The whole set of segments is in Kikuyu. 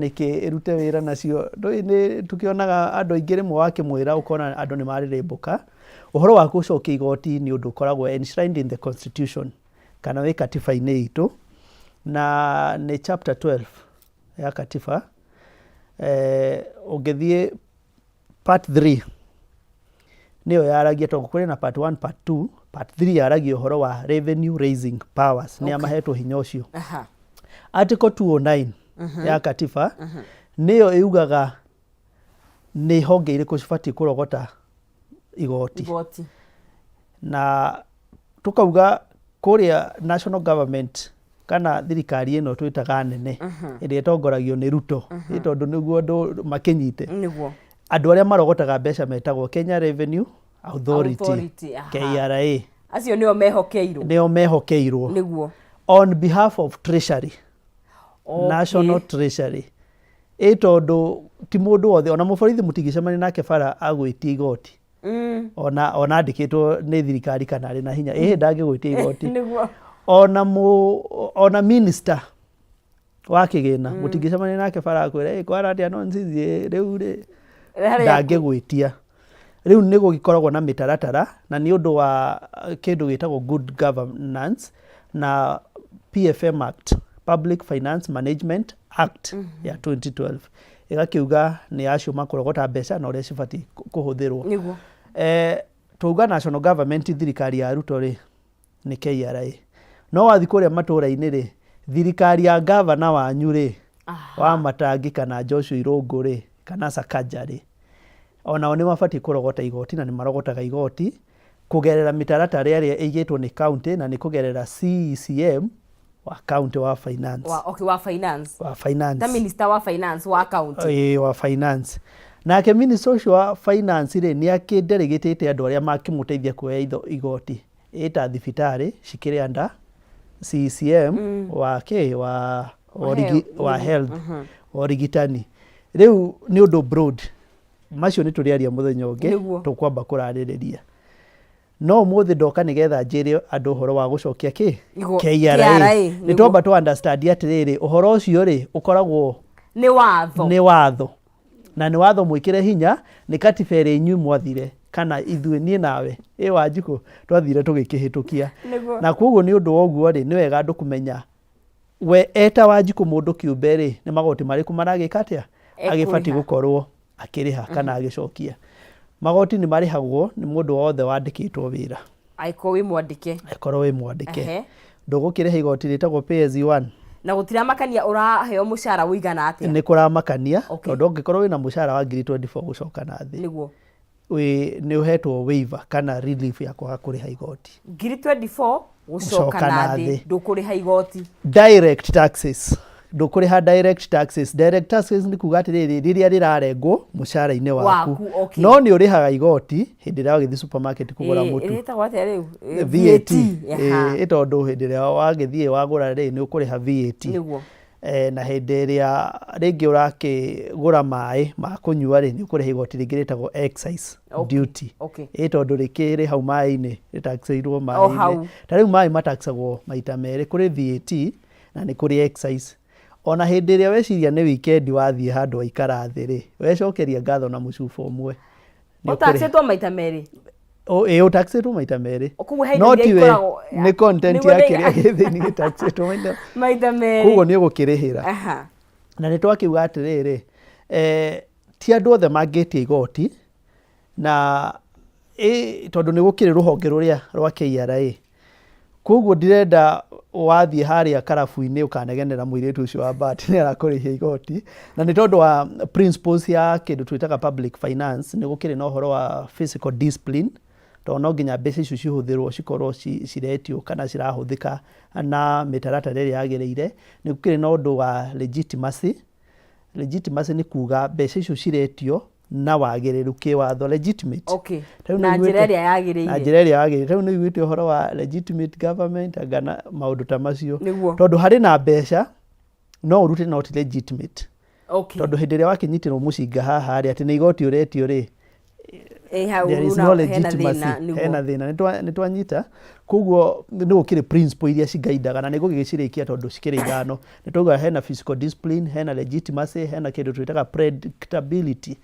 Nĩkĩ ĩrute wĩra nacio ndũĩ nĩ tũkĩonaga andũ aingĩ rĩmwe wakĩmwĩra ũkona andũ nĩ marĩrĩmbũka. Ũhoro wa gũcokia igoti nĩ ũndũ ũkoragwo enshrined in the constitution kana wĩ katiba-inĩ itũ, na nĩ chapter 12 ya katiba. Ũngĩthiĩ part 3 nĩyo yaragia, tondũ kũrĩ na part 1, part 2, part 3 yaragia ũhoro wa revenue raising powers, nĩ mahetwo hinya ũcio. Article 209 ya katiba nĩyo ĩugaga nĩ honge irĩkũ cibatiĩ kũrogota igoti. Igoti. Na tũkauga kũrĩa national government kana thirikari ĩno twĩtaga nene ĩrĩa ĩtongoragio nĩ Ruto, nĩ tondũ nĩguo andũ makĩnyite. Andũ arĩa marogotaga mbeca metagwo Kenya Revenue Authority, Authority, aha. KRA. Acio nĩo mehokeirwo. Nĩo mehokeirwo on behalf of Treasury, National Treasury. Ĩ tondũ ti mũndũ wothe, ona mũborithi mũtingĩcemania nake bara agwĩtie igoti, ona andĩkĩtwo nĩ thirikari kana arĩ na hinya, ĩhĩ, ndangĩgwĩtia igoti. Ona minister wa kĩgĩna mũtingĩcemania nake bara akwĩra, "Ĩ kwara atĩa?" No nsizi rĩu rĩ ndangĩgwĩtia. Rĩu nĩ gũgĩkoragwo na mĩtaratara, na nĩ ũndũ wa kĩndũ gĩtagwo good governance na PFM Act, Public Finance Management Act ya 2012, ĩgakiuga nĩ acio makũrogota mbeca na ũrĩa cibatiĩ kũhũthĩrwo. Twauga national government, thirikari ya Ruto rĩ, nĩ KRA. No wathiĩ kũrĩa matũũra-inĩ rĩ, thirikari ya gavana wanyu rĩ, wa Matangi kana Joshua Irũngũ rĩ, kana Sakaja rĩ, onao nĩ mabatiĩ kũrogota igoti, na nĩ marogotaga igoti kũgerera mĩtaratara ĩrĩa ĩigĩtwo nĩ county, na nĩ kũgerera CECM wa county wa finance. Wa, okay, wa finance. Wa finance. Ta minister wa finance wa county. Ĩĩ, wa finance. Nake minister ũcio wa finance rĩ, nĩ akĩnderegĩtĩte andũ arĩa makĩmũteithia kuoya igoti, ĩta thibitarĩ cikĩrĩ under CECM wa kĩ wa wa health, wa ũrigitani. Rĩu nĩ ũndũ broad, macio nĩ tũrĩaria mũthenya ũngĩ. Tũkwamba kũrarĩrĩria, no ũmũthĩ ndoka nĩgetha njĩre andũ ũhoro wa gũcokia kĩ KRA. KRA, nĩ twamba tũ understand atĩrĩrĩ, ũhoro ũcio rĩ, ũkoragwo nĩ watho. Nĩ watho, na nĩ watho mwĩkĩre hinya nĩ katiba ĩrĩa inyuĩ mwathire, kana ithuĩ, niĩ nawe, ĩ Wanjikũ, twathire tũgĩkĩhĩtũkia. Na koguo nĩ ũndũ wa ũguo rĩ, nĩ wega andũ kũmenya we eta Wanjikũ mũndũ kĩũmbe rĩ, nĩ magoti marĩkũ maragĩka atĩa agĩbatiĩ Ekũrĩha. gũkorwo akĩrĩha kana agĩcokia. Magoti nĩ marĩhagwo nĩ mũndũ wothe wandĩkĩtwo wĩra. Angĩkorwo wĩ mwandĩke. Angĩkorwo wĩ mwandĩke. Ndũgũkĩrĩha igoti rĩtagwo pay as you earn. Na gũtiramakania ũraheo mũcara ũigana atĩa? Nĩ kũramakania, tondũ ũngĩkorwo wĩna mũcara wa ngiri 24 gũcoka na thĩ, wĩ nĩ ũhetwo waiver kana relief ya kwaga kũrĩha igoti. Ngiri 24 gũcoka gũcoka na na thĩ thĩ. Ndũkũrĩha igoti. Direct taxes ndũkũrĩha. Direct taxes, direct taxes nĩ kuga atĩrĩrĩ, rĩrĩa rĩrarengwo mũcara-inĩ waku, Waku, okay. No nĩ ũrĩhaga igoti hĩndĩ ĩrĩa wagĩthiĩ supermarket kũgũra mũtu. Ĩrĩtagwo atĩa rĩu? VAT. Aha. Ĩ tondũ hĩndĩ ĩrĩa wagĩthiĩ wagũra rĩ, nĩ ũkũrĩha VAT. Na hĩndĩ ĩrĩa rĩngĩ ũrakĩgũra maĩ ma kũnyua rĩ, nĩ ũkũrĩha igoti rĩngĩ rĩtagwo excise duty. Ĩ tondũ rĩkĩrĩ hau maĩ-inĩ, rĩtaxĩirwo maĩ-inĩ. Hau. Ta rĩu maĩ mataxagwo maita merĩ, kũrĩ VAT na nĩ kũrĩ excise. Ona hĩndĩ ĩrĩa weciria nĩ weekend, wathiĩ handũ waikara thĩ rĩ, wecokeria ngatho na mũcuba ũmwe, nĩ ũkũrĩha. Ũtaxĩtwo maita merĩ. Ĩ, ũtaxĩtwo maita merĩ. Koguo he No indo iria tiwe ikoragwo nĩ content nĩguo ya kĩrĩa gĩ thĩinĩ gĩtaxĩtwo maita maita merĩ. Koguo nĩ ũgũkĩrĩhĩra. Na nĩ twakiuga atĩrĩrĩ, ti andũ othe mangĩtia igoti, na tondũ nĩ gũkĩrĩ rũhonge rũrĩa rwa KRA. Koguo ndirenda wathiĩ harĩa karabu-inĩ ũkanegenera mũirĩtu ũcio wa Bahati nĩ arakũrĩhia igoti, na nĩ tondũ wa principles ya kĩndũ twĩtaga public finance, nĩ gũkĩrĩ na ũhoro wa fiscal discipline, tondũ no nginya mbeca icio cihũthĩrwo cikorwo ciretio kana cirahũthĩka na mĩtaratara ĩrĩa yagĩrĩire. Nĩ gũkĩrĩ na ũndũ wa legitimacy. Legitimacy nĩ kuga mbeca icio ciretio na wagĩrĩru kĩwatho, legitimate. Ta rĩu Na nĩ njĩra ũiguĩte- ĩrĩa yagĩrĩire. Na njĩra ĩrĩa yagĩrĩire. Rĩu nĩ ũiguĩte ũhoro wa legitimate government kana maũndũ ta macio. Tondũ harĩ na mbeca no ũrute no ti legitimate. Tondũ hĩndĩ ĩrĩa wakĩnyitĩrwo mũcinga haha rĩ, atĩ nĩ igoti ũretio rĩ, Ĩ, hau there is na- no hena legitimacy thĩna, nĩguo. Hena thĩna. Nĩ twanyita koguo nĩ gũkĩrĩ principle iria cigaidaga na nĩ gũgĩcirĩkia tondũ cikĩrĩ ithano. Nĩ twauga hena fiscal discipline, hena legitimacy, hena kĩndũ twĩtaga predictability.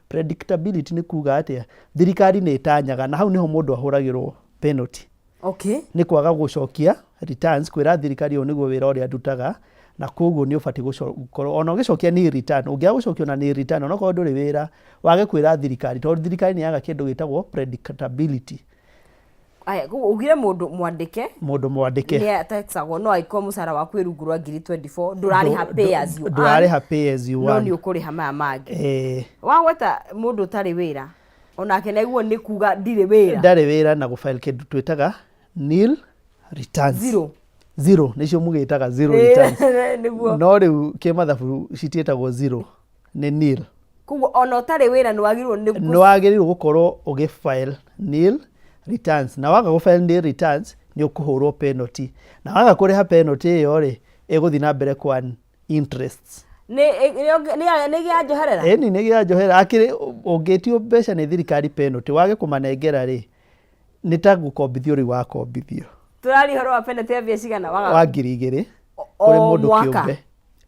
Predictability nĩ kuga atĩa? Thirikari nĩ ĩtanyaga, na hau nĩho mũndũ ahũragĩrwo penalty nĩ kwaga gũcokia returns, kwĩra thirikari ũyũ nĩguo wĩra ũrĩa ndutaga, na koguo nĩ ũbatiĩ gũkorwo ona ũgĩcokia nĩ return. Ũngĩaga gũcokia ona nĩ return, onokorwo ndũrĩ wĩra, wage kwĩra thirikari, tondũ thirikari nĩ yaga kĩndũ gĩtagwo predictability. Aya, koguo ugire mũndũ mwandĩke Mũndũ mwandĩke nĩ atexagwo, no angĩkorwo mũcara waku wĩ rungu rwa ngiri 24, ndũrarĩha pay as you earn, Ndũrarĩha pay as you no earn. Nĩ ũkũrĩha maya mangĩ. Eh. Wagweta mũndũ ũtarĩ wĩra, onake naguo nĩ kuga ndirĩ wĩra. Ndarĩ wĩra na gũfile kĩndũ twĩtaga nil returns. Zero. Zero nĩcio mũgĩtaga zero returns. Nĩguo. No rĩu kĩmathabu citiĩtagwo zero, nĩ nil. Koguo ona ũtarĩ wĩra nĩ wagĩrĩirwo nĩ Nĩ wagĩrĩirwo gũkorwo ũgĩfile nil returns, na waga gũfile nil returns nĩ ũkũhũrwo penalty, na waga kũrĩha penalty ĩyo rĩ, ĩgũthiĩ na mbere kwa interests. Nĩ gĩa njoherera. Ĩni, nĩ gĩa njohera. Akĩrĩ ũngĩtio mbeca nĩ thirikari penalty wage kũmanengera rĩ, nĩ ta gũkombithio rĩu wakombithio. Tũraria ũhoro wa penalty ya mbia cigana waga? Wa 2000 O kũrĩ mũndũ mwaka? kĩũmbe.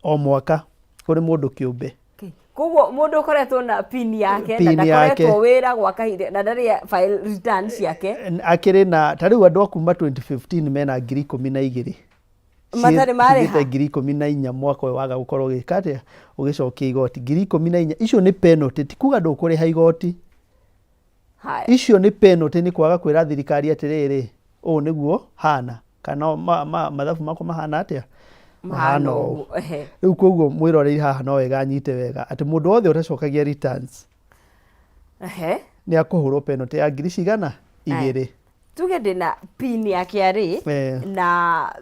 O mwaka kũrĩ mũndũ kĩũmbe. Okay. Koguo mũndũ ũkoretwo na pin yake na PIN yake. Ndakoretwo wĩra gwa kahinda na ndarĩ file return ciake. Akĩrĩ na ta rĩu andũ a kuma 2015 mena 12,000. Matarĩ marĩha? Cithiĩte 14,000 mwaka ũyũ waga gũkorwo ũgĩka atĩa, ũgĩcokia igoti. 14,000 icio nĩ penalty, ti kuga ndũkũrĩha igoti. Haya. Icio nĩ penalty nĩ kwaga kwĩra thirikari atĩrĩrĩ, ũũ nĩguo hana, kana mathabu makwa mahana atĩa, mahana ũũ. Ũguo, ehe. Rĩu koguo mwĩroreri haha no wega anyite wega atĩ mũndũ wothe ũtacokagia returns nĩ akũhũrwo penalty ya ngiri cigana? Igĩrĩ. Tuge ndĩna pin ya KRA na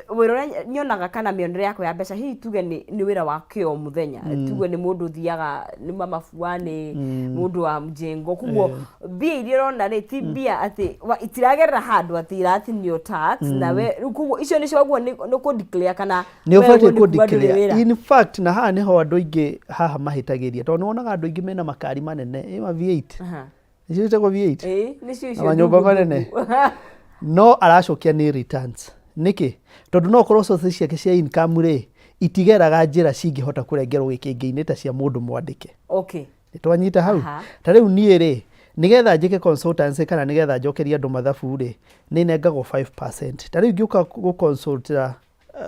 wĩra ũrĩa nyonaga kana mĩonere yakwa ya mbeca, hihi tuge nĩ wĩra wa kĩo mũthenya, tuge nĩ mũndũ ũthiaga, nĩ mamabua, nĩ mũndũ wa mjengo, koguo mbia iria ũrona rĩ, ti mbia atĩ itiragerera handũ atĩ iratinio tax, na we rĩu koguo icio nĩcio ũguo nĩ kũ declare kana Nĩ we ũbatiĩ ũguo nĩ kuga ndũrĩ kũ-declare. wĩra? In fact, na haha nĩho andũ aingĩ haha mahĩtagĩria, tondũ nĩ wonaga andũ aingĩ mena makari manene, ĩ ma V8. Nĩcio ciĩtagwo V8. Ĩĩ, nĩcio icio Na manyũmba ndungu manene. ndungu. No aracokia nĩ returns nĩkĩ? Tondũ no ũkorwo sources ciake cia income rĩ, itigeraga njĩra cingĩhota kũrengerwo gĩkĩngĩ-inĩ ta cia mũndũ mwandĩke. Nĩ twanyita hau? Ta rĩu niĩ rĩ, nĩgetha njĩke consultancy kana nĩgetha njokerie andũ mathabu rĩ, nĩ nengagwo 5%. Ta rĩu ingĩũka gũ-consultĩra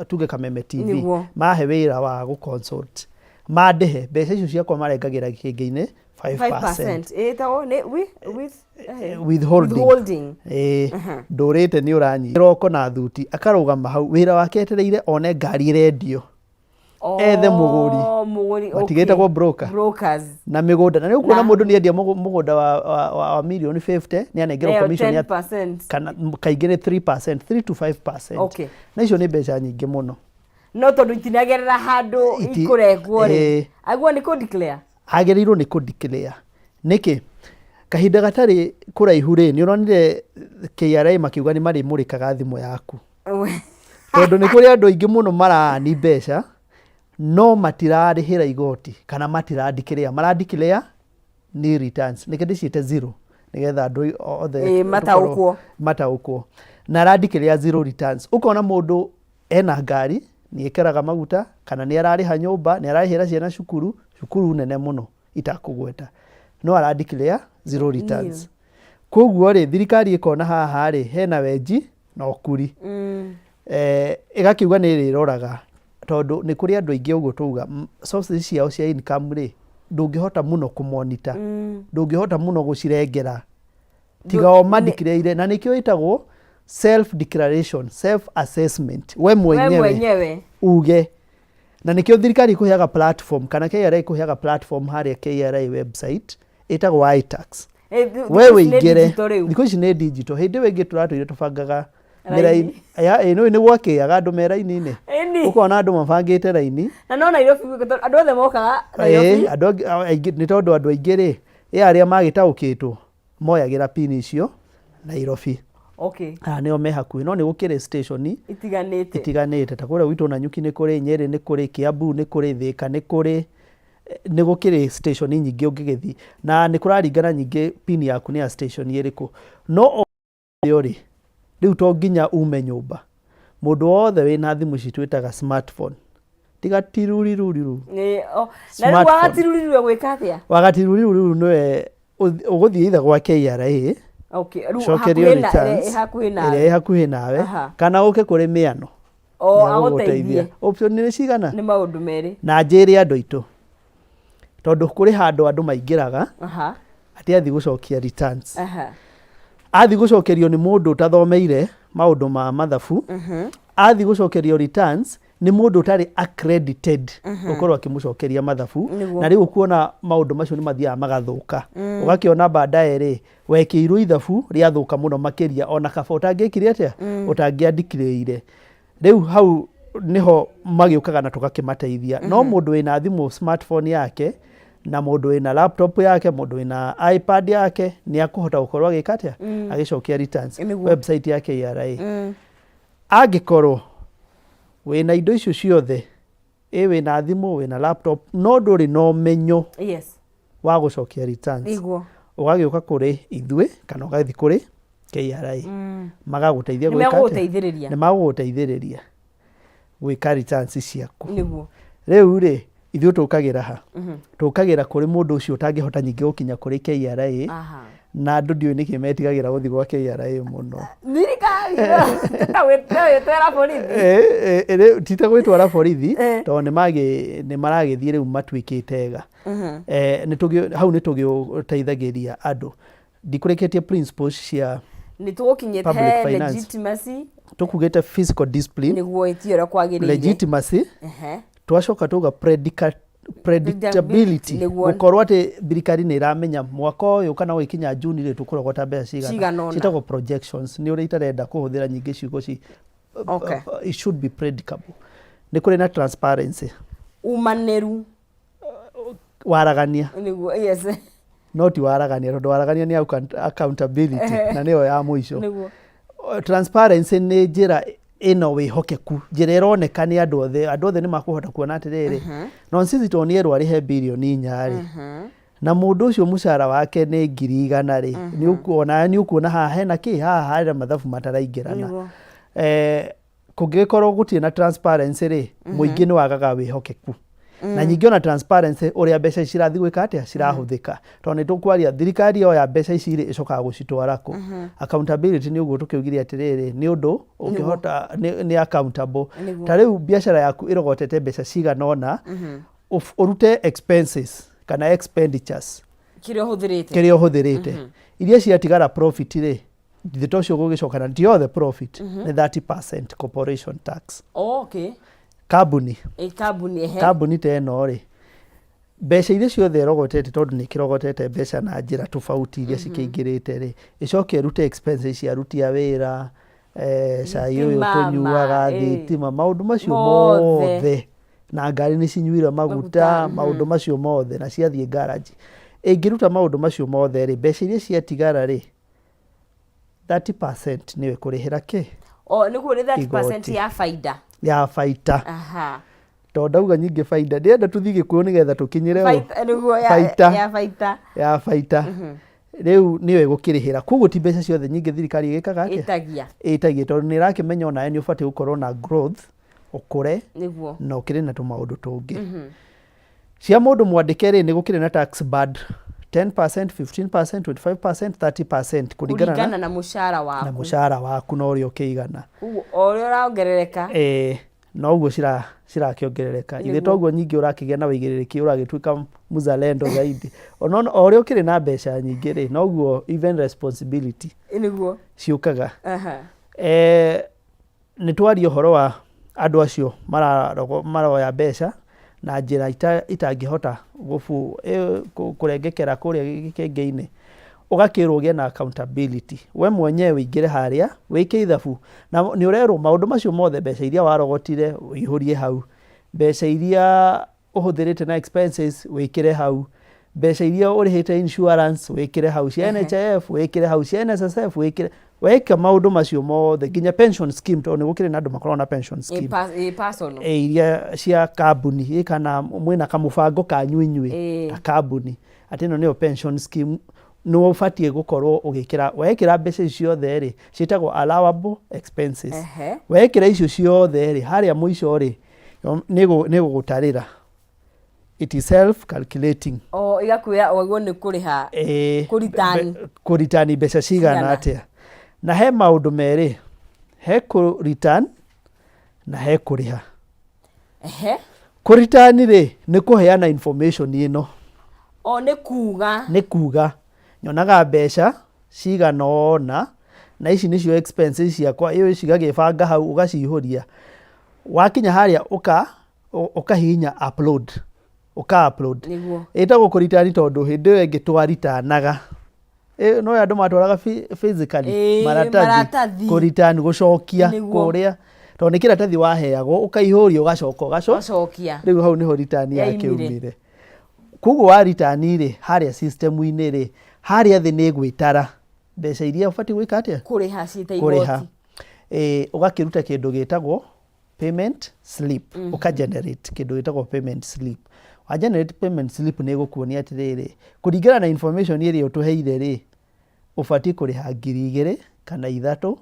tuge Kameme TV, mahe wĩra wa gũ-consult, mandĩhe mbeca icio ciakwa, marengagĩra gĩkĩngĩ-inĩ 5%. 5% ĩtagwo nĩ with Withholding. Withholding. Ĩĩ, ndũrĩte nĩ ũranyita roko na thuti, akarũgama hau wĩra wake etereire one ngari ĩrendio, ethe mũgũri. Oh, mũgũri, okay. Matigĩtagwo broker. Brokers. Na mĩgũnda, na nĩ ũkuona Na- mũndũ nĩ endia mũgũnda wa mirioni 50, nĩ anengerwo Nayo commission ya 10%. kana kaingĩ nĩ 3%, 3 to 5%. Na icio nĩ mbeca nyingĩ mũno. No tondũ itinagerera handũ ikũrengwo rĩ, aguo nĩ kũ declare. Agĩrĩirwo nĩ kũ declare. Nĩkĩ? Kahinda gatarĩ kũraihu rĩ, nĩ ũronire KRA makiuga nĩ marĩmũrĩkaga thimũ yaku, tondũ nĩ kũrĩ andũ aingĩ mũno maraani mbeca no matirarĩhĩra igoti kana matiradeclare, maradeclare nil returns. Nĩkĩ ndĩciĩte zero? Nĩgetha andũ othe Mataũkwo. Mataũkwo. Na aradeclare zero returns. Ũkona mũndũ ena ngari, nĩ ĩkĩraga maguta, kana nĩ ararĩha nyũmba, nĩ ararĩhĩra ciana cukuru, cukuru nene mũno itakũgweta, no aradeclare zero returns. Koguo rĩ, thirikari ĩkona haha rĩ hena wenji na ũkuri, ĩgakiuga nĩ ĩrĩroraga, tondũ nĩ kũrĩ andũ aingĩ ũguo twauga sources ciao cia income rĩ, ndũngĩhota mũno kũmonitor, ndũngĩhota mũno gũcirengera tiga o madeclare, na nĩkĩo ĩtagwo self declaration, self assessment, we We mwenyewe mwenyewe uge. Na nĩkĩo thirikari ĩkũheaga platform, kana KRA ĩkũheaga platform harĩa KRA website ĩtagwo iTax. We Thikũ ici nĩ wĩingĩre. digital rĩu. Thikũ ici nĩ digital. Hĩndĩ ĩyo ĩngĩ tũratũire tũbangaga Raini. mĩraini ya ĩ nĩ gwakĩaga andũ me raini-inĩ. Ũkona andũ mabangĩte raini. Na no Nairobi gwika, tondũ andũ othe mokaga Nairobi. Ĩĩ, andũ aingĩ nĩ tondũ andũ aingĩ rĩ, ĩ arĩa magĩtaũkĩtwo moyagĩra pin icio Nairobi. Haha nĩo me hakuhĩ, no nĩ gũkĩrĩ station itiganĩte. Itiganĩte, ta kũrĩa gwitũ Nanyuki nĩ kũrĩ, Nyĩrĩ nĩ kũrĩ, Kiambu nĩ kũrĩ, Thĩka nĩ kũrĩ. Nĩ gũkĩrĩ station nyingĩ ũngĩgĩthiĩ na nĩ kũraringana nyingĩ pin yaku nĩ ya station ĩrĩkũ. No o rĩ, rĩu to nginya ume nyũmba. Mũndũ wothe wĩna thimũ ici twĩtaga smartphone, tiga tiruriru. Ĩ, o, na rĩu Smartphone. wagatiruriru egwĩka atĩa? Wagatiruriru nĩwe ũgũthiĩ either gwa KRA, Okay, rĩu ũcokerio hakuhĩ na- returns ĩrĩa ĩ hakuhĩ ĩrĩa nawe. ĩ hakuhĩ nawe, kana ũke kũrĩ mĩano. O Nĩ agũteithie. agũgũteithia. Option nĩ cigana? Nĩ maũndũ merĩ. Na njĩre andũ aitũ, tondũ kũrĩ handũ andũ maingĩraga atĩ athiĩ gũcokia returns. Athiĩ gũcokerio nĩ mũndũ ũtathomeire maũndũ ma mathabu, athiĩ gũcokerio returns nĩ mũndũ ũtarĩ accredited gũkorwo akĩmũcokeria mathabu. Na rĩu ũkuona maũndũ macio nĩ mathiaga magathũka. Ũgakĩona baadaye rĩ, wekĩirwo ithabu rĩathũka mũno makĩria ona kaba ũtangĩkire atĩa, ũtangĩandikĩrĩire. Rĩu hau nĩho magĩũkaga na tũgakĩmateithia. No mũndũ wĩna thimũ smartphone yake na mũndũ wĩna laptop yake, mũndũ wĩna iPad yake nĩ akũhota gũkorwo agĩka atĩa, agĩcokia returns website ya KRA. Angĩkorwo wĩna indo icio ciothe, ĩ wĩna thimũ, wĩna laptop, no ndũrĩ na ũmenyo wa gũcokia returns, ũgagĩũka kũrĩ ithuĩ kana ũgathiĩ kũrĩ KRA, magagũteithia Nĩ gwĩka atĩa? megũgũteithĩrĩria. Nĩ magũgũteithĩrĩria gwĩka returns ciaku. Rĩu rĩ, ithuĩ tũkagĩra ha? Tũkagĩra kũrĩ mũndũ ũcio ũtangĩhota nyingĩ gũkinya kũrĩ KRA. Na andũ ndiũĩ nĩkĩ metigagĩra gũthiĩ gwa KRA mũno. Thirikari wĩtwara borithi. Rĩu ti ta gwĩtwara borithi, tondũ nĩ maragĩthiĩ rĩu matuĩkĩte ega. Hau nĩ tũgĩteithagĩria andũ. Ndikũrĩkĩtie principles cia Nĩ tũgũkinyĩte public finance. Legitimacy. Tũkugĩte fiscal discipline, Nĩguo ĩtio ũrĩa kwagĩrĩire. Legitimacy, twacoka tuga predictability, gũkorwo atĩ thirikari nĩ ĩramenya mwaka ũyũ kana ũgĩkinya Juni rĩ, tũkũrogota mbeca cigana cigana. Ũna. Ciĩtagwo projections. Nĩ ũrĩa itarenda kũhũthĩra nyingĩ ciugo ci it should be predictable. Nĩ kũrĩ na transparency, Umanĩru. Waragania. Nĩguo, yes. No ti waragania, tondũ waragania nĩ accountability na nĩyo ya mũico. Transparency nĩ njĩra ĩno wĩhokeku, njĩra ĩroneka nĩ andũ othe, andũ othe nĩ makũhota kuona atĩrĩrĩ, no sisi to nĩ erwo arĩhe birioni 4 rĩ, na mũndũ ũcio mũcara wake nĩ 100,000 rĩ, nĩ ũkuona nĩ ũkuona haha hena kĩ, haha hena mathabu mataraingĩrana. Kũngĩgĩkorwo gũtirĩ na transparency rĩ, mũingĩ nĩ wagaga wĩhokeku. Na nyingĩ ona transparency ũrĩa mbeca ici cirathiĩ gwĩka atĩa, cirahũthĩka, tondũ nĩ tũkwaria thirikari yoya mbeca ici rĩ, ĩcokaga gũcitwara kũ? Accountability nĩ ũguo tũkĩugire atĩrĩrĩ, nĩ ũndũ ũngĩhota nĩ accountable. Ta rĩu biacara yaku ĩrogotete mbeca cigana ũna, ũrute expenses kana expenditures, Kĩrĩa ũhũthĩrĩte. Kĩrĩa ũhũthĩrĩte, iria ciatigara profit rĩ, githĩ to ũcio gũgĩcoka na ti othe profit nĩ 30% corporation tax. Oh, okay. Kambuni. Ĩ kambuni, ehe. Kambuni ta ĩno rĩ, mbeca iria ciothe ĩrogotete, tondũ nĩ ĩkĩrogotete mbeca na njĩra tofauti iria cikĩingĩrĩte rĩ, ĩcoke ĩrute expenses cia aruti a wĩra, cai ũyũ Thitima, tũnyuaga, thitima, maũndũ macio mothe. Mothe, na ngari nĩ cinyuire maguta, Maguta, maũndũ macio mothe, na ciathiĩ garage. Ĩngĩruta maũndũ macio mothe rĩ, mbeca iria ciatigara rĩ, 30% nĩyo ĩkũrĩhĩra kĩ? O nĩguo nĩ 30% Igoti. ya baida. Ya baita. Tondũ ndauga nyingĩ baida, ndĩrenda tũthiĩ Gĩkũyũ nĩgetha tũkinyĩre ũ. Baita nĩguo ya Baita. Ya baita. Ya baita rĩu nĩyo ĩgũkĩrĩhĩra, koguo ti mbeca ciothe nyingĩ thirikari ĩgĩkaga atĩa? Ĩtagia. Ĩtagia, tondũ nĩ ĩrakĩmenya onawe nĩ ũbatiĩ gũkorwo na growth, ũkũre na ũkĩrĩ na tũmaũndũ tũngĩ. Cia mũndũ mwandĩke rĩ, nĩ gũkĩrĩ na tax band 10%, 15%, 25%, 30% kũringana kũringana na mũcara na waku. Mũcara waku na ũrĩa ũkĩigana. Koguo o ũrĩa ũrongerereka, Noguo cirakĩongerereka. Ithe toguo nyingĩ ũrakĩgĩa na wĩigĩrĩrĩki, ũragĩtuĩka mzalendo zaidi. Ona o ũrĩa ũkĩrĩ na mbeca nyingĩ rĩ, noguo even responsibility ciũkaga. Nĩ twaria ũhoro wa andũ acio maroya mbeca na njĩra itangĩhota kũrengekera kũrĩa gĩkĩngĩ-inĩ. Ũgakĩrwo ũgĩe na accountability, we mwenyewe ũingĩre harĩa wĩke ithabu, na nĩ ũrerwo maũndũ macio mothe, mbeca iria warogotire ũihũrie hau, mbeca iria ũhũthĩrĩte na expenses wĩkĩre hau, mbeca iria ũrĩhĩte insurance wĩkĩre hau, cia NHIF wĩkĩre hau, cia NSSF wĩkĩre. Weka maũndũ macio mothe nginya pension scheme, tondũ nĩ gũkĩrĩ na andũ makoragwo na pension scheme. Personal. Iria cia kambuni kana mwĩna kamũbango kanyu inyuĩ ta kambuni atĩ ĩno nĩyo pension scheme, nĩ ũbatiĩ gũkorwo ũgĩkĩra. Wekĩra mbeca icio ciothe rĩ, ciĩtagwo allowable expenses. Wekĩra icio ciothe rĩ, harĩa mũico rĩ, nĩ ĩgũgũtarĩra, it is self calculating. O igakwĩra wagwo nĩ kũrĩha kũritani. Kũritani mbeca cigana Cigana. atĩa. Na he maũndũ merĩ, he kũ return na he kũrĩha. Kũ return rĩ, nĩ kũheana information ĩno. O nĩ kuga. Nĩ kuga nyonaga mbeca cigana ũna na ici nĩcio expenses ciakwa, ĩyo cigagĩbanga hau ũgacihũria. Wakinya harĩa ũka ũkahihinya upload, ũka upload. Ĩtagwo kũ return tondũ hĩndĩ ĩyo ĩngĩ twaritanaga, no andũ matwaraga physically maratathi, maratathi. Kũ return, gũcokia kũrĩa, tondũ nĩ kĩratathi waheagwo ũkaihũria ũgacoka ũgacokia. Rĩu hau nĩho return Yaumire. Yakiumire. Koguo wa return rĩ, harĩa system-inĩ rĩ, harĩa thĩ nĩ ĩgwĩtara mbeca iria ũbatiĩ gwĩka atĩa? Kũrĩha ciĩta Kũrĩha. Igoti. Ũgakĩruta kĩndũ gĩtagwo payment slip, ũka generate kĩndũ gĩtagwo payment slip. Wa generate payment slip, nĩ ĩgũkuonia atĩrĩrĩ, kũringana na information ĩrĩa ũtũheire rĩ, ũbatiĩ kũrĩha 2,000 kana 3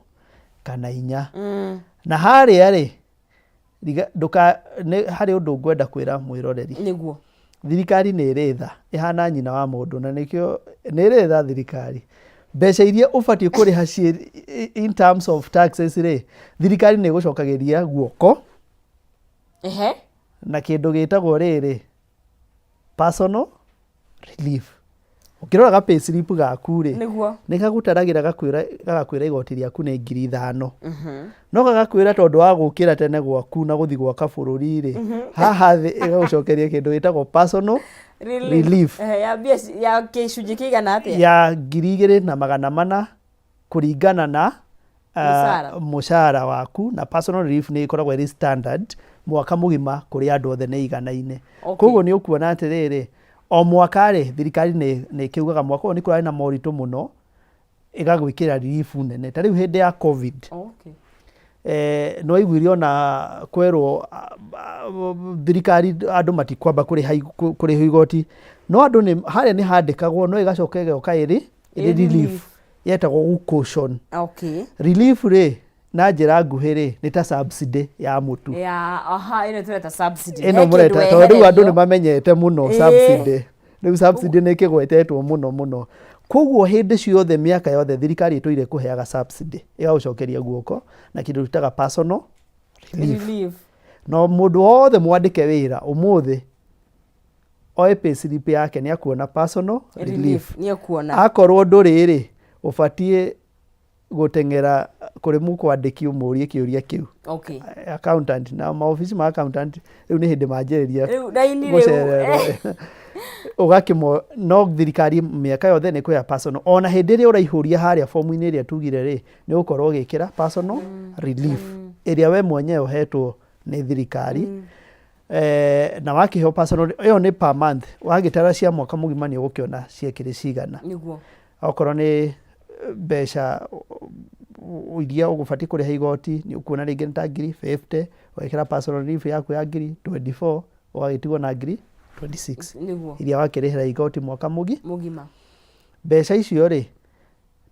kana 4. Na harĩa rĩ, ndũka nĩ harĩ ũndũ ngwenda kwĩra mwĩroreri. Thirikari nĩ ĩrĩ tha, ĩhana nyina wa mũndũ, na nĩkĩo nĩ ĩrĩ tha thirikari. Mbeca iria ũbatiĩ kũrĩha ciĩ in terms of taxes rĩ, thirikari nĩ ĩgũcokagĩria guoko na kĩndũ gĩtagwo rĩrĩ, personal relief. Ũkĩrora ga pay slip gaku rĩ, nĩ gagũtaragĩra gagakwĩra igoti rĩaku nĩ 5,000. No gagakwĩra tondũ wa gũkĩra tene gwaku na gũthiĩ gwaka bũrũri rĩ, haha thĩ ĩgagũcokeria kĩndũ gĩtagwo personal relief. Ya mbia ya gĩcunjĩ kĩigana atĩa? Ya 2,400 kũringana na Mũcara. Mũcara waku. Na personal relief nĩ ĩkoragwo ĩrĩ standard mwaka mũgima kũrĩ andũ othe, nĩ iganaine. Koguo nĩ ũkuona atĩrĩrĩ, o mwaka rĩ, thirikari nĩ ĩkĩugaga mwaka ũyũ nĩ kũrarĩ na moritũ mũno, ĩgagwĩkĩra relief nene. Ta rĩu hĩndĩ ya COVID, nĩ waiguire ona kwerwo thirikari andũ matikwamba kũrĩha igoti, no andũ nĩ harĩa nĩ handĩkagwo, no ĩgacoka ĩgoka ĩrĩ Ĩrĩ relief relief. Yetagwo gũ-cushion. Relief rĩ, na njĩra nguhĩ rĩ, nĩ ta subsidy ya mũtu. Ya, aha, ĩno tũreta subsidy. Ĩno He kĩndũ mũreta, tondũ rĩu andũ nĩ wehererio. Mamenyete mũno subsidy. Rĩu subsidy nĩ ĩkĩgwetetwo mũno mũno. Koguo hĩndĩ ciothe, mĩaka yothe, thirikari ĩtũire kũheaga subsidy, ĩgagũcokeria guoko na kĩndũ twĩtaga personal relief. Relief. No mũndũ wothe mwandĩke wĩra ũmũthĩ oe payslip yake, nĩ akuona personal relief. Relief nĩ ekuona. Akorwo ndũrĩ rĩ, ũbatiĩ gũteng'era kũrĩ mũkwandĩki ũmũrie kĩũria kĩu. Accountant na maobici ma accountant rĩu nĩ hĩndĩ manjĩrĩria Rĩu raini rĩu. Gũcererwo ũgakĩmo. No thirikari mĩaka yothe nĩ kũheaga personal, ona hĩndĩ ĩrĩa ũraihũria harĩa fomu-inĩ ĩrĩa tugire rĩ, nĩ ũgũkorwo ũgĩkĩra personal relief ĩrĩa we mwenyewe ũhetwo nĩ thirikari. Na wakĩheo personal ĩyo nĩ per month, wagĩtara cia mwaka mũgima nĩ ũgũkĩona ciekĩrĩ cigana. Okorwo nĩ mbeca iria ũgũbatiĩ kũrĩha igoti, nĩ ũkuona rĩngĩ nĩ ta 50,000, ũgekĩra personal relief yaku ya 24,000, ũgagĩtigwo na 26,000 iria wakĩrĩhĩra igoti mwaka mũgima. Mbeca icio rĩ,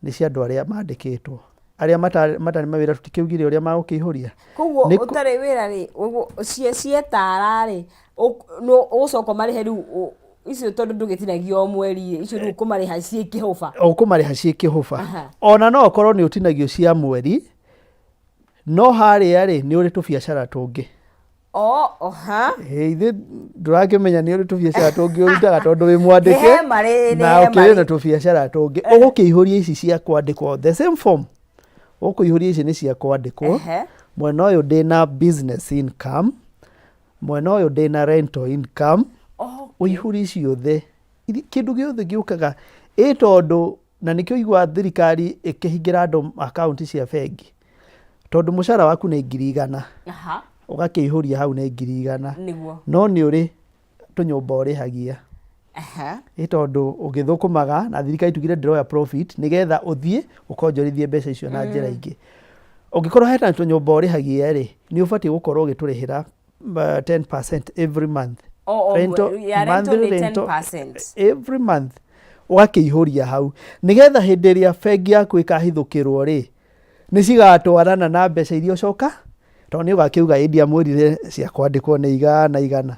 nĩ cia andũ arĩa mandĩkĩtwo. Arĩa matarĩ mawĩra tũtikĩugire ũrĩa magũkĩihũria. Koguo ũtarĩ wĩra rĩ, cietara rĩ, ũgũcoka ũmarĩhe rĩu icio, tondũ ndũgĩtinagia o mweri rĩ, icio rĩu ũkũmarĩha ciĩ kĩhũba. Ũkũmarĩha ciĩ kĩhũba. Ona no ũkorwo nĩ ũtinagio cia mweri, no harĩa rĩ, nĩ ũrĩ tũbiacara tũngĩ. O oha. Ĩ, ithuĩ ndũrakĩmenya nĩ ũrĩ tũbiacara tũngĩ ũrutaga tondũ wĩ mwandĩke Nĩ he marĩ, nĩ na he ũkĩrĩ na marĩ. tũbiacara tũngĩ, ũgũkĩihũria ici cia kwandĩkwo, the same form ũkũihũria, ici nĩ cia kwandĩkwo. Mwena ũyũ ndĩna business income, mwena ũyũ ndĩna rental income. Ũihũrie ciothe. Kĩndũ gĩothe gĩũkaga ĩ, tondũ na nĩkĩo igua thirikari ĩkĩhingĩra andũ akaunti cia bengi, tondũ mũcara waku nĩ 100,000, ũgakĩihũria hau nĩ 100,000, no nĩ ũrĩ tũnyũmba ũrĩhagia. Ĩ tondũ ũgĩthũkũmaga na thirikari tugire ndĩroya profit nĩgetha ũthiĩ ũkonjorithie mbeca icio na njĩra ingĩ. Ũngĩkorwo hena tũnyũmba ũrĩhagia rĩ, nĩ ũbatiĩ gũkorwo ũgĩtũrĩhĩra 10% every month. O, o, Rental, ya rental monthly nĩ rental, 10%. every month ũgakĩihũria hau nĩgetha hĩndĩ ĩrĩa bengi yaku ĩkahithũkĩrwo rĩ, nĩ cigatwarana na mbeca iria ũcoka, tondũ nĩ ũgakiuga ĩ ndiamwĩrire cia kwandĩkwo nĩ igana igana,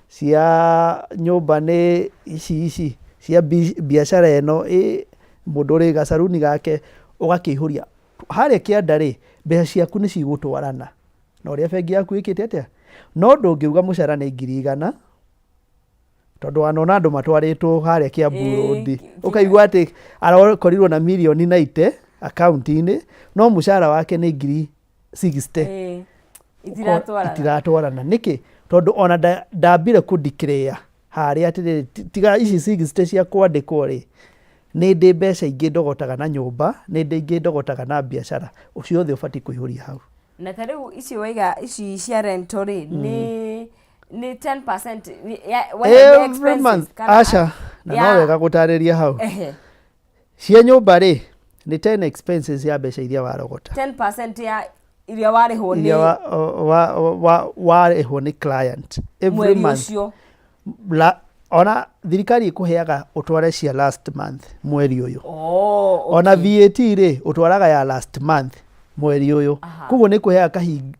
cia nyũmba nĩ ici ici, cia biacara ĩno ĩ mũndũ ũrĩ gacaruni gake, ũgakĩihũria. Harĩa kĩanda rĩ, mbeca ciaku nĩ cigũtwarana na ũrĩa bengi yaku ĩkĩte atĩa, no ndũngiuga mũcara nĩ 100,000, tondũ wanona andũ matwarĩtwo harĩa Kiambu Road, ũkaigua atĩ arokorirwo na mirioni 90 akaunti-inĩ, no mũcara wake nĩ 60,000. Itiratwarana. Itiratwarana. Nĩkĩ? Tondũ ona ndambire kũ declare harĩa atĩrĩrĩ, tiga ici 60 cia kwandĩkwo rĩ, nĩ ndĩ mbeca ingĩ ndogotaga na nyũmba, nĩ ndĩ ingĩ ndogotaga na biacara, ciothe ũbatiĩ kũihũria hau. Na ta rĩu ici waiga ici cia rental rĩ, nĩ 10% weheria Every expenses month. kana Aca, na no wega gũtarĩria hau. Cia nyũmba rĩ, nĩ 10 expenses ya mbeca iria warogota. 10% ya iria warĩhwo nĩ Iria warĩhwo nĩ client every mweri month. ũcio. Ona thirikari ĩkũheaga ũtware cia last month mweri ũyũ. Oh, okay. Ona VAT rĩ, ũtwaraga ya last month mweri ũyũ. Koguo nĩ ĩkũheaga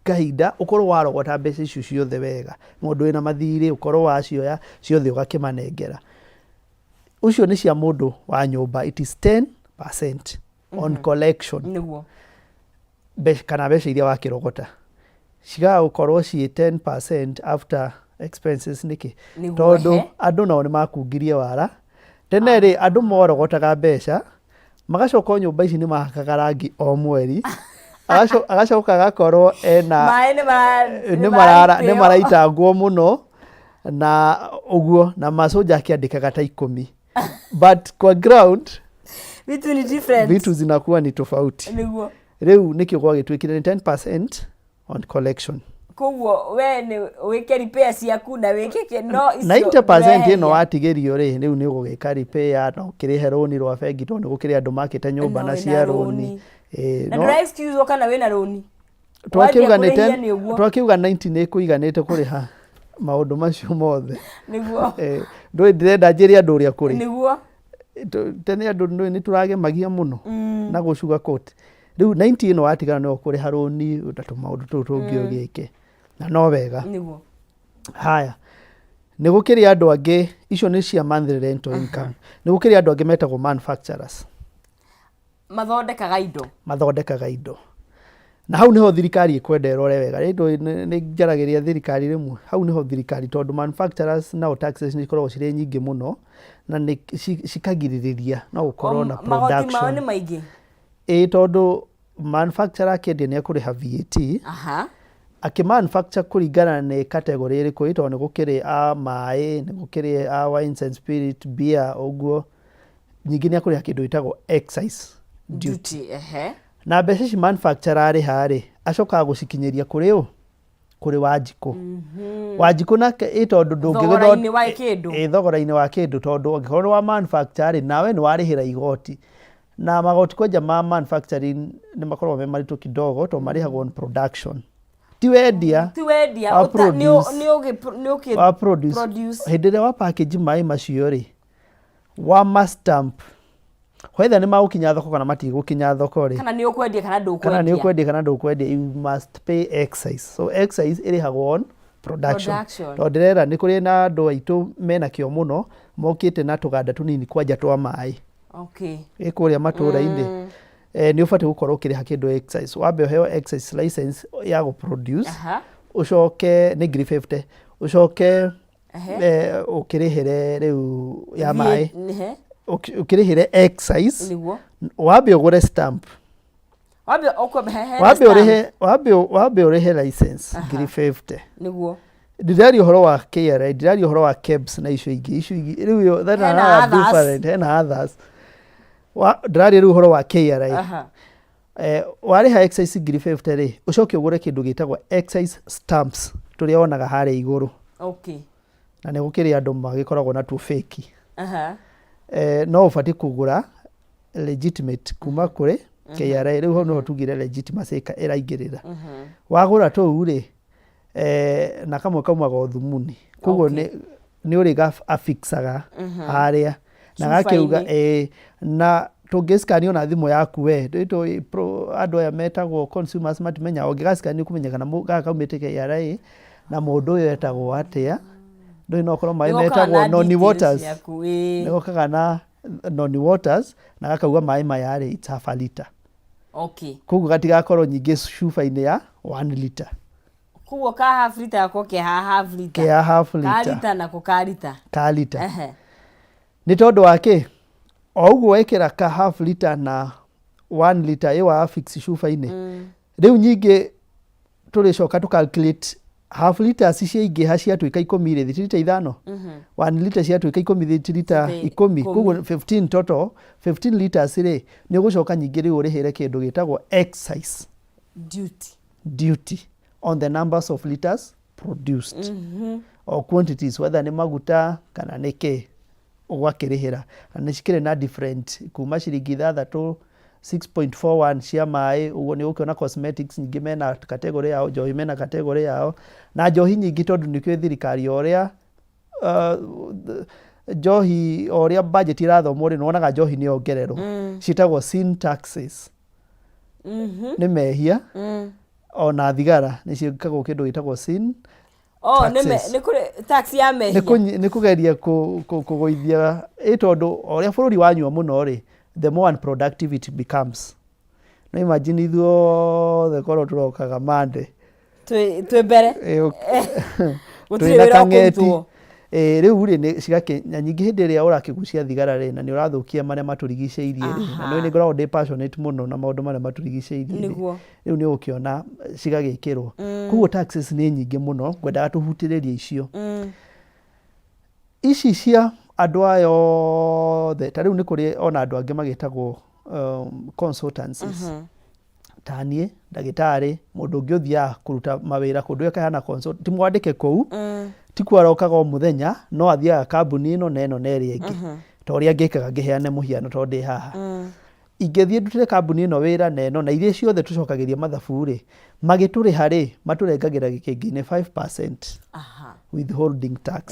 kahinda ũkorwo warogota mbeca icio ciothe wega. Mũndũ wĩna mathirĩ ũkorwo wacioya ciothe ũgakĩmanengera. Ũcio nĩ cia mũndũ wa nyũmba, it is 10% on collection. Mbeca, kana mbeca iria wakĩrogota cigaga gũkorwo ciĩ 10% after expenses nĩkĩ? Tondũ andũ nao nĩ makungirie wara. Tene rĩ, andũ morogotaga mbeca magacoka o nyũmba ici nĩ mahakaga rangi o mweri, agacoka agakorwo ena maĩ nĩ nĩ maraitangwo mũno na ũguo, na macoja akĩandĩkaga ta 10, but kwa ground vitu ni different, vitu zinakuwa ni tofauti. Rĩu nĩkĩo gwagĩtuĩkire nĩ 10% on collection. Koguo we nĩ wĩke repair ciaku na wĩke kĩ no icio 90% ĩno ndũreheria. Watigĩrio rĩ, rĩu nĩ ũgũgĩka repair na ũkĩrĩhe rũni rwa bengi, tondũ nĩ gũkĩrĩ andũ makĩte nyũmba No na wĩna cia rũni. rũni. Ĩĩ, na no ndũra excuse kana wĩna rũni. Twakiuga nĩ Wanjia kũrĩhia 10 nĩ ũguo. Twakiuga 90 nĩ ĩkũiganĩte kũrĩha maũndũ macio mothe. Ndũĩ ndĩrenda njĩre andũ ũrĩa kũrĩ. Tene andũ ndũĩ nĩ tũragemagia mũno na gũ sugar coat. Rĩu 90 ĩno watigara no ũkũrĩha rũni na tũmaũndũ tũu tũngĩ ũgĩke na no wega. Haya, nĩ gũkĩrĩ andũ angĩ, icio nĩ cia monthly rental income. Nĩ gũkĩrĩ andũ angĩ metagwo manufacturers. Mathondekaga indo. Mathondekaga indo, na hau niho thirikari ĩkwenda ĩrore wega. Rĩndũ nĩ njaragĩria thirikari rĩmwe, hau niho thirikari, tondũ manufacturers nao taxes nĩ ikoragwo cirĩ nyingĩ mũno na nĩ cikagirĩrĩria no gũkorwo na Magoti mao production. Nĩ maingĩ. Ĩĩ, tondũ manufacturer akĩendia nĩ ekũrĩha VAT. Akĩ manufacture kũringana nĩ category ĩrĩkũ ĩ, tondũ nĩ gũkĩrĩ a maĩ, nĩ gũkĩrĩ a wines and spirit, beer, ũguo. Ningĩ nĩ ekũrĩha kĩndũ gĩtagwo excise duty. Duty, ehe. Na mbeca ici manufacturer arĩha rĩ, acokaga gũcikinyĩria kũrĩ ũ? Kũrĩ Wanjikũ. Wanjikũ nake ĩ tondũ ndũngĩgĩthondeka Thogora-inĩ wa kĩndũ. Ĩ, thogora-inĩ wa kĩndũ, tondũ angĩkorwo nĩ wa manufacture rĩ, nawe nĩ warĩhĩra igoti, na magoti kwanja ma manufacturing nĩ makoragwo me maritũ kidogo, tondũ marĩhagwo on production, ti wendia. Ti wendia. Wa Nĩ produce. nĩ ũkĩ Wa produce. Produce. Hĩndĩ ĩrĩa wa package maĩ macio rĩ, wa ma stamp, whether nĩ magũkinya thoko kana matigũkinya thoko rĩ, kana nĩ ũkwendia kana kana nĩ ndũkwendia, ũkwendia kana ndũkwendia, you must pay excise. So excise ĩrĩhagwo on production. Production. Tondũ ndĩrera nĩ kũrĩ na andũ aitũ mena kĩo mũno, mokĩte na tũganda tũnini kwanja twa maĩ ĩ kũrĩa matũra-inĩ. Nĩ ũbatiĩ gũkorwo ũkĩrĩha kĩndũ excise. Wambe ũheo excise license ya gũ produce, ũcoke nĩ 50,000, ũcoke ũkĩrĩhĩre rĩu ya maĩ, ũkĩrĩhĩre excise. Wambe ũgũre stamp. Wambe ũkwambe he Wambe stamp. ũrĩhe, wambe ũrĩhe license 50,000. Ndiraria ũhoro wa KRA, ndiraria ũhoro wa KEBS na icio ingĩ, icio ingĩ rĩu ĩyo that Hena another others. different, hena others. Ndĩraria rĩu ũhoro wa KRA. Warĩha excise 50,000 rĩ, ũcoke ũgũre kĩndũ gĩtagwo excise stamps, tũrĩa wonaga harĩa igũrũ. Na nĩ gũkĩrĩ andũ magĩkoragwo natuo fake. No ũbatiĩ kũgũra legitimate kuma kũrĩ KRA. Rĩu hau nĩho tugire legitimacy ĩraingĩrĩra. Wagũra tũu rĩ, na kamwe kaumaga o thumuni, koguo nĩ ũrĩ affixaga harĩa na gakĩuga. Cuba-inĩ. Ĩĩ, na tũngĩscan ona thimũ yaku we, ndũ andũ aya metagwo consumers matimenyaga, ũngĩgascan ũkũmenya kana gaka kaumĩte KRA na mũndũ ũyũ etagwo atĩa. Ndũĩ no ũkorwo maĩ Nĩgokaga metagwo na Noni details Waters. ciaku, ĩĩ. Nĩgokaga na Noni Waters na gakauga maĩ maya rĩ, it's half a liter. Koguo gatigakorwo nyingĩ cuba-inĩ ya 1 liter. Koguo ka half liter gako ke ha half liter. Ke half Ka liter. liter nako ka liter. Ka liter. Nĩ tondũ wa kĩ? O ũguo wekĩra ka half liter na 1 liter ĩ wa affix cuba-inĩ, rĩu nyingĩ tũrĩcoka tũ calculate half liters ciaingĩha ciatuĩka 10 rĩ, ti lita 5? 1 liter ciatuĩka 10 ti lita Ti 10? 10. Koguo 15 total, 15 liters rĩ, nĩ ũgũcoka nyingĩ rĩu ũrĩhĩre kĩndũ gĩtagwo excise duty. Duty on the numbers of liters produced or quantities, whether nĩ maguta kana nĩ kĩ ũgakĩrĩhĩra. Na nĩ cikĩrĩ na different kuma ciringi 6 6.41 cia maĩ ũguo. Nĩ ũgũkĩona cosmetics nyingĩ mena category yao, njohi mena category yao, na njohi nyingĩ tondũ nĩkĩo thirikari o ũrĩa njohi, o ũrĩa budget ĩrathomwo rĩ, nĩwonaga njohi nĩ yongererwo. Ciĩtagwo sin taxes, nĩ mehia. Ona thigara nĩ ciĩkagwo kĩndũ gĩtagwo sin Oh, nĩ taxes. Nĩ kũrĩ tax ya mehia. Nĩ kũgeria kũgũithia ĩ, tondũ o ũrĩa bũrũri wanyua mũno rĩ, the more unproductive it becomes. No imagine ithuothe korwo tũrokaga Monday Twĩ mbere. Gũtirĩ twĩna wĩra kang'eti. ũkũrutwo. Ĩ, rĩu rĩ nĩ cigakĩ na nyingĩ hĩndĩ ĩrĩa ũrakĩgucia thigara rĩ, na nĩ ũrathũkia marĩa matũrigicĩirie rĩ, na nĩ ngoragwo ndĩ passionate mũno na maũndũ marĩa matũrigicĩirie rĩ, rĩu nĩ ũgũkĩona cigagĩkĩrwo. Koguo taxes nĩ nyingĩ mũno, ngwendaga tũhutĩrĩrie icio ici cia andũ aya othe. Ta rĩu nĩ kũrĩ ona andũ angĩ magĩtagwo consultancies, ta niĩ ndagĩtarĩ, mũndũ ũngĩ ũthiaga kũruta mawĩra kũndũ ekaheana consult, ti mwandĩke kũu, ti kuo arokaga o mũthenya, no athiaga kambuni ĩno na ĩno na ĩrĩa ĩngĩ. Ta ũrĩa ngĩkaga ngĩheane mũhiano, tondũ ndĩ haha, ingĩthiĩ ndutĩre kambuni ĩno wĩra na ĩno na iria ciothe tũcokagĩria mathabu rĩ, magĩtũrĩha rĩ, matũrengagĩra gĩkĩngĩ-inĩ 5% withholding tax.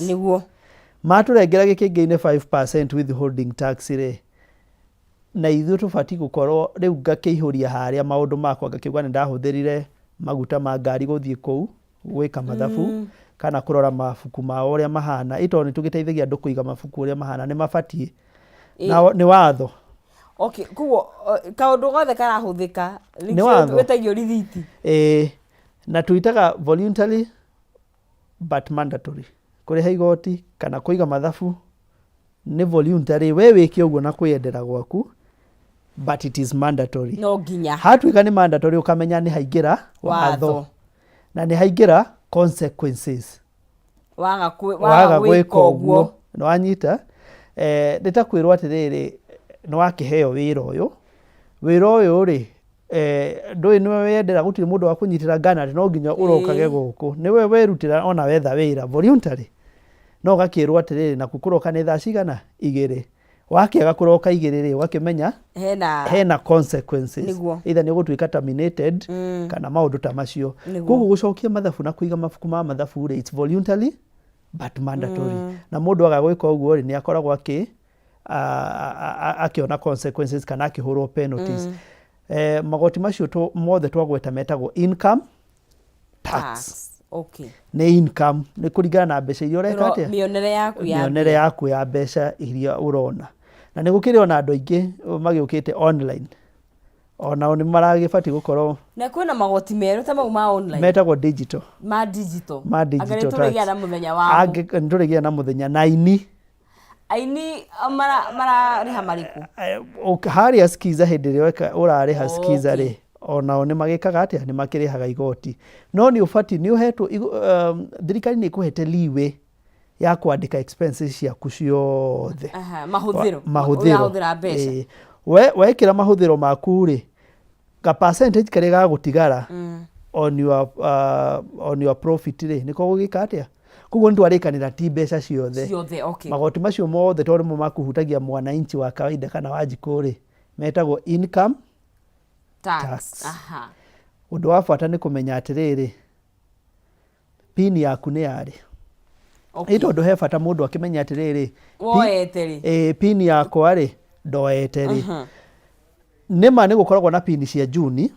Matũrengera gĩkĩngĩ-inĩ 5% withholding tax rĩ, na ithuĩ tũbatiĩ gũkorwo rĩu ngakĩihũria harĩa maũndũ makwa, ngakiuga nĩ ndahũthĩrire maguta ma ngari gũthiĩ kũu gwĩka mathabu kana kũrora mabuku mao ũrĩa mahana, ĩ tondũ nĩ tũgĩteithagia andũ kũiga mabuku ũrĩa mahana, nĩ mabatiĩ na nĩ watho. Okay, koguo kaũndũ gothe karahũthĩka Nĩ watho. wĩtagio rithiti. Ĩĩ, na twĩtaga voluntary but mandatory. Kũrĩha igoti kana kũiga mathabu nĩ voluntary, we wĩke ũguo na kwĩyendera gwaku, but it is mandatory. No nginya. Hatuĩka nĩ mandatory, ũkamenya nĩ haingĩra watho watho na nĩ haingĩra consequences. Waga waga gwĩka gwĩka ũguo. Ũguo nĩ wanyita, nĩ ta kwĩrwo atĩrĩrĩ, nĩ wakĩheo wĩra ũyũ, wĩra ũyũ rĩ, ndũĩ nĩwe wendera, gũtirĩ mũndũ wa kũnyitĩra ngana atĩ no nginya ũrokage gũkũ, nĩwe werutĩra ona wetha wĩra voluntary, no ũgakĩrwo atĩrĩrĩ, naku kũroka nĩ thaa cigana? 2. Wakĩaga kũroka 2 rĩ, ũgakĩmenya hena hena consequences. Either nĩ ũgũtuĩka terminated kana maũndũ ta macio. Koguo gũcokia mathabu na kũiga mabuku ma mathabu rĩ, it's voluntarily but mandatory, na mũndũ aga gwĩka ũguo rĩ, nĩ akoragwo akĩona consequences kana akĩhũrwo penalties. Magoti macio mothe twagweta metagwo income tax. Tax. Okay. Nĩ income, nĩ kũringana na mbeca iria ũreka atĩa. Mĩonere yaku ya mĩonere mbia. Yaku ya mbeca iria ũrona. Na nĩ gũkĩrĩ ona andũ aingĩ magĩũkĩte online, onao nĩ maragĩbatiĩ gũkorwo Na kwĩna magoti merũ ta mau ma online. Metagwo digital. Ma digital. Ma digital Anga nĩ tũrĩgĩa tax. na mũthenya wamo. Nĩ tũrĩgĩa na mũthenya na aini. Aini mararĩha marĩkũ? Harĩa skiza, hĩndĩ ĩrĩa ũrarĩha skiza rĩ, onao nĩ magĩkaga atĩa? Nĩ makĩrĩhaga igoti, no nĩ ũbatiĩ nĩ ũhetwo thirikari nĩ ĩkũhete leeway ya kwandĩka expenses ciaku ciothe. Mahũthĩro. Mahũthĩro. Ũrahũthĩra mbeca. Ĩĩ. We wekĩra mahũthĩro maku rĩ, ka percentage karĩa gagũtigara on your profit rĩ, nĩko gũgĩka atĩa? Koguo nĩ twarĩkanĩra ti mbeca ciothe. Ciothe, okay. Magoti macio mothe tondũ nĩmo makũhutagia mwananchi wa kawaida kana wa njikũ rĩ, metagwo income tax. Tax. Aha. Ũndũ wa bata nĩ kũmenya atĩrĩrĩ, pin yaku nĩ yarĩ. Okay. Ĩ tondũ he bata mũndũ akĩmenye atĩrĩrĩ, Woete rĩ? Ĩ pin yakwa rĩ, ndoete rĩ. Nĩ ma nĩ gũkoragwo na pin cia June.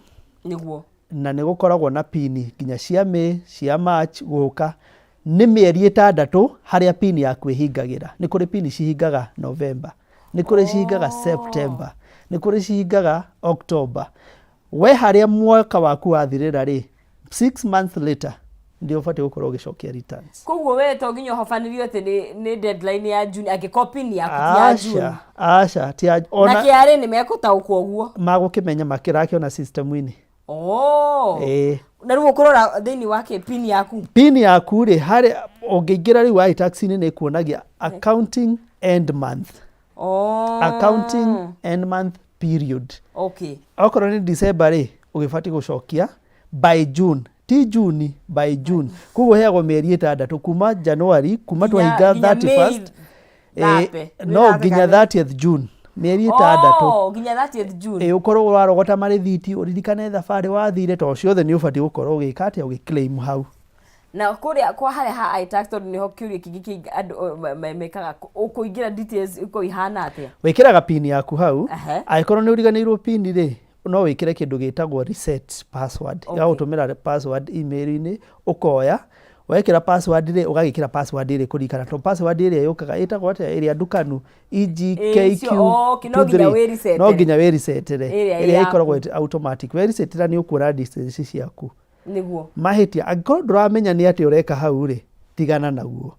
Nĩguo. Na nĩ gũkoragwo na pin nginya cia May, cia March gũka. Nĩ mĩeri ĩtandatũ harĩa pin yaku ĩhingagĩra. Nĩ kũrĩ pin cihingaga November, nĩ kũrĩ cihingaga September, nĩ kũrĩ cihingaga October. We harĩa mwaka waku wathirĩra rĩ, 6 months later ndio ũbatiĩ gũkorwo ũgĩcokia returns. Koguo we to nginya ũhobanĩrio atĩ nĩ deadline ya June angĩkorwo pin yaku ti ya June. Aca, aca, ti ya Na ona KRA nĩ mekũtaũkwo ũguo. Magũkĩmenya makĩrakĩona system-inĩ. Oh. Ĩĩ. Na rĩu ũkũrora thĩinĩ wa kĩ pin yaku? Pin yaku rĩ, harĩa ũngĩingĩra rĩu iTax-inĩ nĩ ĩkuonagia accounting end month. Oh. Accounting end month period. Okorwo nĩ December rĩ, ũgĩbatiĩ gũcokia by June, ti June, by June. Koguo heagwo mĩeri ĩtandatũ kuma January, kuma twahinga Nginya May 31st, 30. No nginya 30th June, mĩeri ĩtandatũ. Oh, nginya 30th June. Ĩ ũkorwo ũrarogota marĩthiti, ũririkane thabarĩ wathire, tondũ ciothe nĩ ũbatiĩ gũkorwo ũgĩka atĩa, ũgĩ claim hau. Na kũrĩa kwa harĩa ha iTax, tondũ nĩho kĩũria kĩngĩ kĩingĩ andũ mekaga, ũkũingĩra details ikoragwo ihana atĩa? Wĩkĩraga pin yaku hau. Angĩkorwo nĩ ũriganĩirwo pin rĩ, no wĩkĩre kĩndũ gĩtagwo reset password. Ĩgagũtũmĩra password email-inĩ, ũkoya wekĩra password rĩ, ũgagĩkĩra password ĩrĩa ĩkũririkana, tondũ password ĩrĩa yũkaga ĩtagwo atĩa, ĩrĩa ndukanu, Icio, okay, no nginya EGKQ23. wĩresetere. No nginya wĩresetere. Ĩrĩa ĩrĩa yaku. ĩkoragwo automatic. Wĩresetera nĩ ũkuona details ciaku. Nĩguo. Mahĩtia, angĩkorwo ndũramenya nĩ atĩa ũreka hau rĩ, tigana naguo.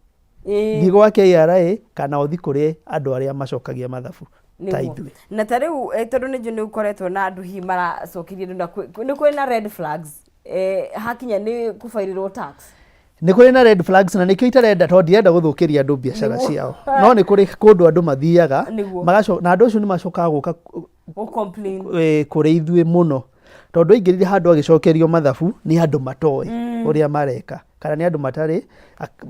Thiĩ gwa KRA kana ũthi kũrĩ andũ arĩa macokagia mathabu ta ithuĩ. Na ta rĩu tondũ nĩ njũĩ nĩ ũkoretwo na andũ hihi maracokeria andũ na nĩ kũrĩ na red flags hakinya nĩ kũbairĩrwo tax? Nĩ kũrĩ na red flags, na nĩkĩo itarenda, tondũ ndirenda gũthũkĩria andũ biacara ciao, no nĩ kũrĩ kũndũ andũ mathiaga na andũ acio nĩ macokaga gũka Gũ-complain. Kũrĩ ithuĩ mũno, tondũ aingĩrire handũ agĩcokerio mathabu nĩ andũ matoĩ ũrĩa mareka, kana nĩ andũ matarĩ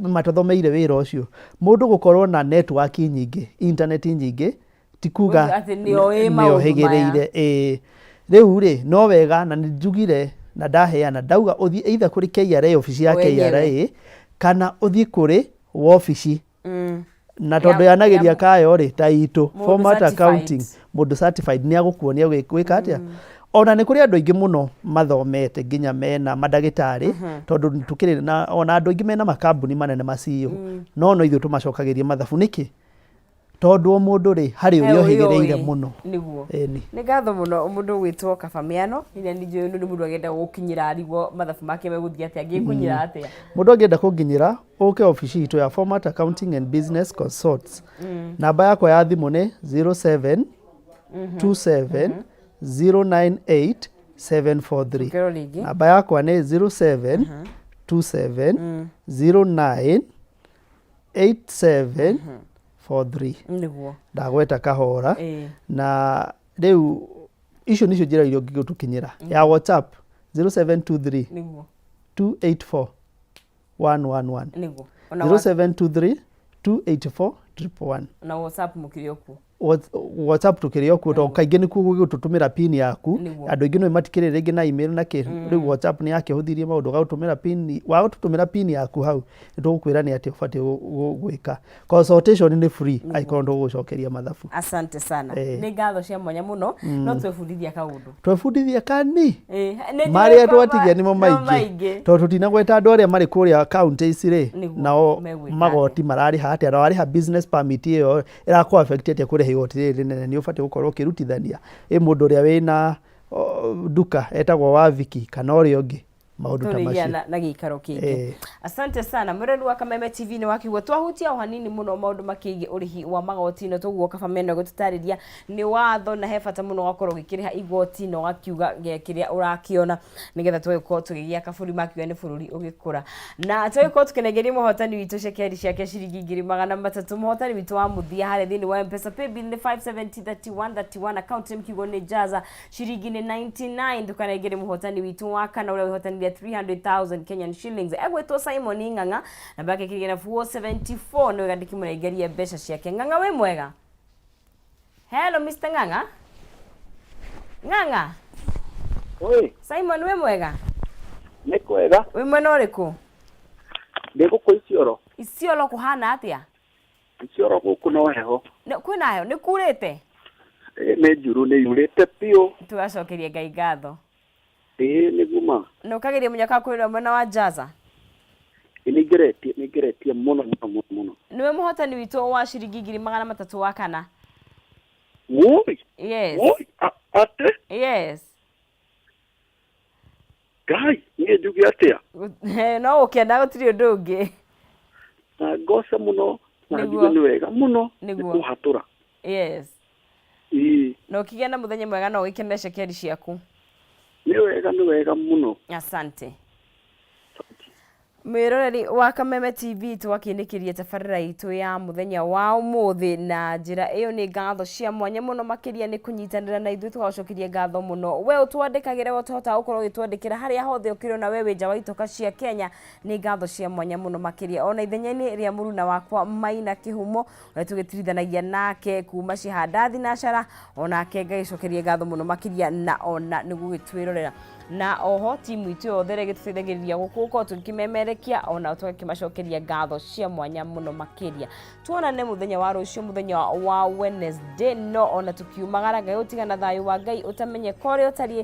matathomeire wĩra ũcio. Mũndũ gũkorwo na network nyingĩ, internet nyingĩ, ti kuga Atĩ nĩoĩ maũndũ maya. Nĩohĩgĩrĩire. Ĩĩ, rĩu rĩ, no wega na nĩ njugire na ndaheana ndauga ũthiĩ either kũrĩ KRA, obici ya Wenyewe. KRA, kana ũthiĩ kũrĩ wobici na tondũ yanageria kayo rĩ ta itũ Mũndũ format certified. accounting, mũndũ certified nĩ agũkuonia gwĩka atĩa. Ona nĩ kũrĩ andũ aingĩ mũno mathomete, nginya mena mandagĩtarĩ, tondũ tũkĩrĩ na ona andũ aingĩ mena makambuni manene ma CEO, no ithuĩ tũmacokagĩria mathabu. Nĩkĩ? Tondũ o mũndũ rĩ, harĩ He ũrĩa ũrĩa ũhĩgĩrĩire ũĩ. mũno. Nĩguo. Ĩni. Nĩ ngatho mũno mũndũ ũgwĩtwo Kaba Mĩano. Ĩrĩa nĩ njũĩ nĩ mũndũ agenda gũkinyĩra arigwo mathabu make megũthiĩ atĩa, angĩkũnyĩra atĩa? Mũndũ angĩenda kũnginyĩra, ũke obici itũ ya Format Accounting and Business Consults. Namba yakwa ya thimũ nĩ 07 27 098 743. Ngero rĩngĩ. Namba yakwa nĩ 07 27 09 87 43. Ndagweta kahora. Na rĩu icio nĩcio njĩra iria ũngĩgũtũkinyĩra. Ya WhatsApp 0723 284 111. Nĩguo. Ona 0723 284 111. Na WhatsApp mũkĩrĩ o kuo? WhatsApp tũkĩrĩ o kuo, tondũ kaingĩ nĩkuo gũgũtũtũmĩra pin yaku. Andũ aingĩ nĩ matikĩrĩ rĩngĩ na email na kĩ. Rĩu WhatsApp nĩ yakĩhũthirie maũndũ, ũgagũtũmĩra pin, wagũtũtũmĩra pin yaku hau, nĩ tũgũkwĩra nĩ atĩa ũbatiĩ gwĩka. Consultation nĩ free angĩkorwo ndũgũcokeria mathabu. Asante sana. Nĩ ngatho cia mwanya mũno, no twebundithia kaũndũ. Twebundithia kani Nĩ njũĩ marĩa kwamba twatigia nĩmo nĩmo maingĩ, maingĩ. Tondũ tũtinagweta andũ arĩa marĩ kũrĩa kaunti ici rĩ, nao megwĩka magoti mararĩha atĩa, na warĩha business permit ĩyo ĩrakũ affect atĩa kũrĩha igoti rĩrĩ rĩnene? Nĩ ũbatiĩ gũkorwo ũkĩrutithania ĩ mũndũ ũrĩa wĩna nduka etagwo Waviki kana ũrĩa ũngĩ, maũndũ ta tũrĩgĩa macio. Na gĩikaro kĩngĩ. Asante sana mwĩrori wa Kameme TV. Nĩ wakĩgua twahutia o hanini mũno maũndũ makĩgiĩ ũrĩhi wa magoti, na toguo Kaba Meno gũtũtarĩria nĩ watho na he bata mũno ũgakorwo ũgĩkĩrĩha igoti na ũgakiuga kĩrĩa ũrakĩona, nĩgetha tũgĩkorwo tũgĩgĩaka bũrũri, makiuga nĩ bũrũri ũgĩkũra. Na tũgĩkorwo tũkĩnengeria mũhotani witũ cekeri ciake ciringi 300,000. Mũhotani witũ wa mũthia harĩa thĩinĩ wa M-Pesa paybill nĩ 570 31 31, account name kiugo nĩ Jaza, ciringi nĩ 99. Tũkanengere mũhotani witũ wa kana ũrĩa wĩhotanire. akĩingĩria 300,000 Kenyan shillings. Egwĩtwo Simon Ng'ang'a, namba yake ĩkĩrĩkia na 474, nĩ wega ndĩkĩmũnengerie mbeca ciake. Ng'ang'a wĩ mwega? Hello Mr. Ng'ang'a. Ng'ang'a. Oi. Simon wĩ mwega? Nĩ kwega. Wĩ mwena ũrĩkũ? Ndĩ gũkũ Isiolo. Isiolo kũhana atĩa? Isiolo gũkũ no heho. Kwĩna heho? Nĩ kurĩte? Nĩ njuru, nĩ yurĩte biũ. Tũgacokeria Ngai ngatho. Ĩĩ nĩguo ma. Na ũkageria mũnyaka wa kwĩrora mwena wa Jaza? Ĩĩ nĩngeretie, nĩngeretie mũno mũno mũno mũno. Nĩwe mũhotani witũ wa ciringi 300,000 wa kana. Woi! Yes. Woi! Atĩ? Yes. Ngai, niĩ njuge atĩa? No gũkena gũtirĩ ũndũ ũngĩ. Na ngoce mũno, na njuge nĩ wega mũno, nĩ kũhatũra. Yes. Ĩĩ. Na ũkĩgĩa na mũthenya mwega na ũgĩkenere cekeri ciaku. Nĩ wega, nĩ wega mũno. Asante. Mwĩroreri wa Kameme TV, twakĩnĩkĩria tabarĩra itũ ya mũthenya wa ũmũthĩ na njĩra ĩyo. Nĩ ngatho cia mwanya mũno makĩria nĩ kũnyitanĩra na ithuĩ, tũgagũcokeria ngatho mũno. We ũtwandĩkagĩra, we ũtũhotaga gũkorwo ũgĩtwandĩkĩra harĩa hothe ũkĩrĩ, ona we wĩ nja wa itoka cia Kenya, nĩ ngatho cia mwanya mũno makĩria. Ona ithenya-inĩ rĩa mũruna wakwa Maina Kĩhumo, ũrĩa tũgĩtirithanagia nake kuma cihanda thinacara, onake ngagĩcokeria ngatho mũno makĩria na ona nĩ gũgĩtwĩrorera. Na oho timu itũ yothe ĩrĩa ĩgĩtũteithagĩrĩria gũkũ gũkorwo tũgĩkĩmemerekia, ona tũgakĩmacokeria ngatho cia mwanya mũno makĩria. Tuonane mũthenya wa rũciũ, mũthenya wa Wednesday. No ona tũkiumagara, Ngai ũtigana thayũ wa Ngai ũtamenye korĩa ũtariĩ.